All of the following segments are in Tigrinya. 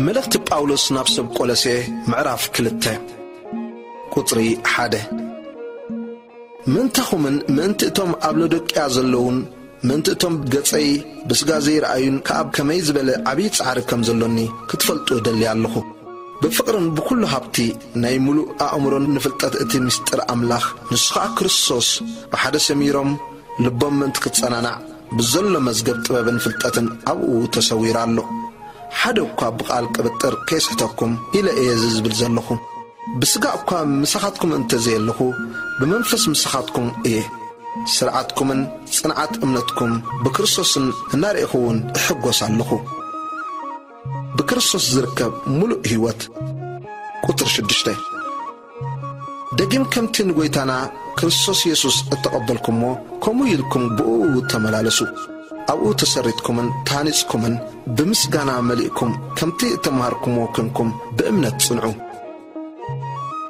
መልእኽቲ ጳውሎስ ናብ ሰብ ቆሎሴ ምዕራፍ ክልተ ቁጽሪ ሓደ። ምእንታኹምን ምእንቲ እቶም ኣብ ሎዶቅያ ዘለዉን ምእንቲ እቶም ገጸይ ብስጋ ዘይረኣዩን ከኣ ከመይ ዝበለ ዓብዪ ጻዕሪ ከም ዘሎኒ ክትፈልጡ እደሊ ኣለኹ። ብፍቕርን ብኹሉ ሃብቲ ናይ ምሉእ ኣእምሮን ንፍልጠት እቲ ምስጢር ኣምላኽ፣ ንሱ ኸኣ ክርስቶስ፣ ብሓደ ሰሚሮም ልቦም ምእንቲ ክጸናናዕ ብዘሎ መዝገብ ጥበብን ፍልጠትን ኣብኡ ተሰዊሩ ኣሎ። ሓደ እኳ ብቓል ቅብጥር ከየስሕተኩም ኢለ እየ እዚ ዝብል ዘለኹ። ብስጋ እኳ ምሳኻትኩም እንተ ዘየለኹ፣ ብመንፈስ ምሳኻትኩም እየ። ስርዓትኩምን ጽንዓት እምነትኩም ብክርስቶስን እናርኤኹ እውን እሕጎስ ኣለኹ። ብክርስቶስ ዝርከብ ምሉእ ህይወት። ቁጽሪ ሽዱሽተ። ደጊም ከምቲ ንጎይታና ክርስቶስ የሱስ እተቐበልኩሞ፣ ከምኡ ኢልኩም ብእኡ ተመላለሱ። ኣብኡ ተሰሪትኩምን ተሃኒጽኩምን፣ ብምስጋና መሊእኩም፣ ከምቲ እተምሃርኩምዎ ኴንኩም ብእምነት ጽንዑ።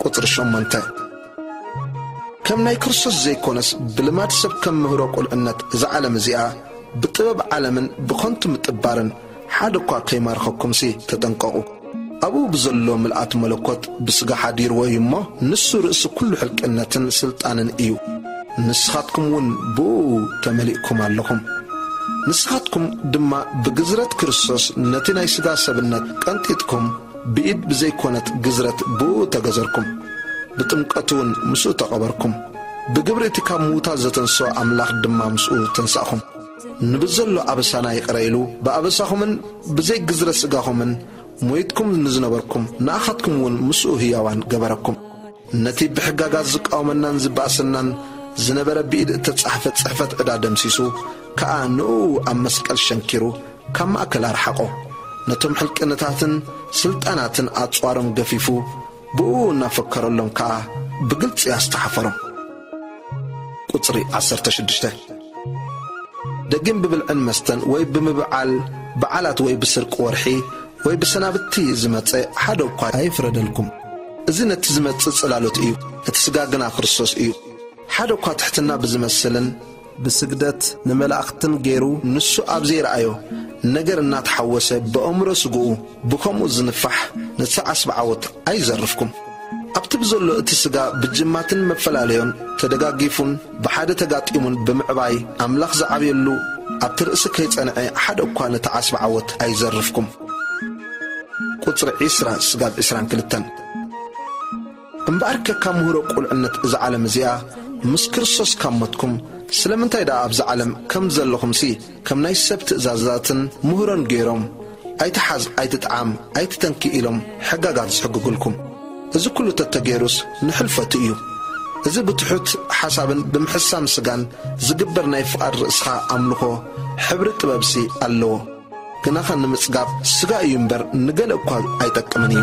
ቁጽሪ ሸሞንተ። ከም ናይ ክርስቶስ ዘይኮነስ፣ ብልማድ ሰብ ከም ምህሮ ቁልዕነት እዛ ዓለም እዚኣ፣ ብጥበብ ዓለምን ብኸንቱ ምጥባርን ሓደ እኳ ከይማርኸኩምሲ ተጠንቀቑ። ኣብኡ ብዘሎ ምልኣት መለኮት ብስጋ ሓዲርዎ እዩ እሞ፣ ንሱ ርእሲ ኩሉ ሕልቅነትን ስልጣንን እዩ። ንስኻትኩም እውን ብኡ ተመሊእኩም ኣለኹም። ንስኻትኩም ድማ ብግዝረት ክርስቶስ ነቲ ናይ ስጋ ሰብነት ቀንጢጥኩም፣ ብኢድ ብዘይኮነት ግዝረት ብኡ ተገዘርኩም። ብጥምቀት እውን ምስኡ ተቐበርኩም። ብግብሪ እቲ ካብ ምዉታት ዘተንስኦ ኣምላኽ ድማ ምስኡ ተንሳእኹም። ንብዘሎ ኣበሳና ይቕረ ኢሉ፣ ብኣበሳኹምን ብዘይ ግዝረት ስጋኹምን ሞይትኩም ንዝነበርኩም፣ ንኣኻትኩም እውን ምስኡ ህያዋን ገበረኩም። ነቲ ብሕጋጋት ዝቃወመናን ዝበኣሰናን ዝነበረ ብኢድ እተጻሕፈ ጽሕፈት ዕዳ ደምሲሱ፣ ከኣ ንእኡ ኣብ መስቀል ሸንኪሩ፣ ካብ ማእከል ኣርሓቖ። ነቶም ሕልቅነታትን ስልጣናትን ኣጽዋሮም ገፊፉ፣ ብእኡ እናፈከረሎም ከኣ ብግልጺ ኣስተሓፈሮም። ቁጽሪ ዓሰርተ ሽዱሽተ። ደጊም ብብልዕን መስተን ወይ ብምብዓል በዓላት ወይ ብስርቂ ወርሒ ወይ ብሰናብቲ ዝመጸ ሓደ እኳ ኣይፍረደልኩም። እዚ ነቲ ዝመጽእ ጽላሎት እዩ፣ እቲ ስጋ ግና ክርስቶስ እዩ። ሓደ እኳ ትሕትና ብዝመስልን ብስግደት ንመላእኽትን ገይሩ፣ ንሱ ኣብ ዘይረኣዮ ነገር እናተሓወሰ ብኣእምሮ ስግኡ ብኸምኡ ዝንፋሕ ነቲ ዓስቢ ዓወት ኣይዘርፍኩም። ኣብቲ ብዘሎ እቲ ስጋ ብጅማትን መፈላለዮን ተደጋጊፉን ብሓደ ተጋጢሙን ብምዕባይ ኣምላኽ ዝዓብየሉ ኣብቲ ርእሲ ከይጸንዐ ሓደ እኳ ነቲ ዓስቢ ዓወት ኣይዘርፍኩም። ቁጽሪ ዒስራ ስጋብ ዒስራን ክልተን። እምበኣርከ ካብ ምህሮ ቁልዕነት እዛ ዓለም እዚኣ ምስ ክርስቶስ ካብ ሞትኩም፣ ስለምንታይ ደኣ ኣብዛ ዓለም ከም ዘለኹምሲ ከም ናይ ሰብ ትእዛዛትን ምህሮን ገይሮም፣ "ኣይትሓዝ፣ ኣይትጥዓም፣ ኣይትተንኪ" ኢሎም ሕጋጋት ዝሕግጉልኩም? እዚ ኩሉ ተተገይሩስ ንሕልፈቱ እዩ። እዚ ብትሑት ሓሳብን ብምሕሳም ስጋን ዝግበር ናይ ፍቓድ ርእስኻ ኣምልኾ ሕብሪ ጥበብሲ ኣለዎ። ግናኸ ንምጽጋብ ስጋ እዩ እምበር ንገለ እኳ ኣይጠቅምን እዩ።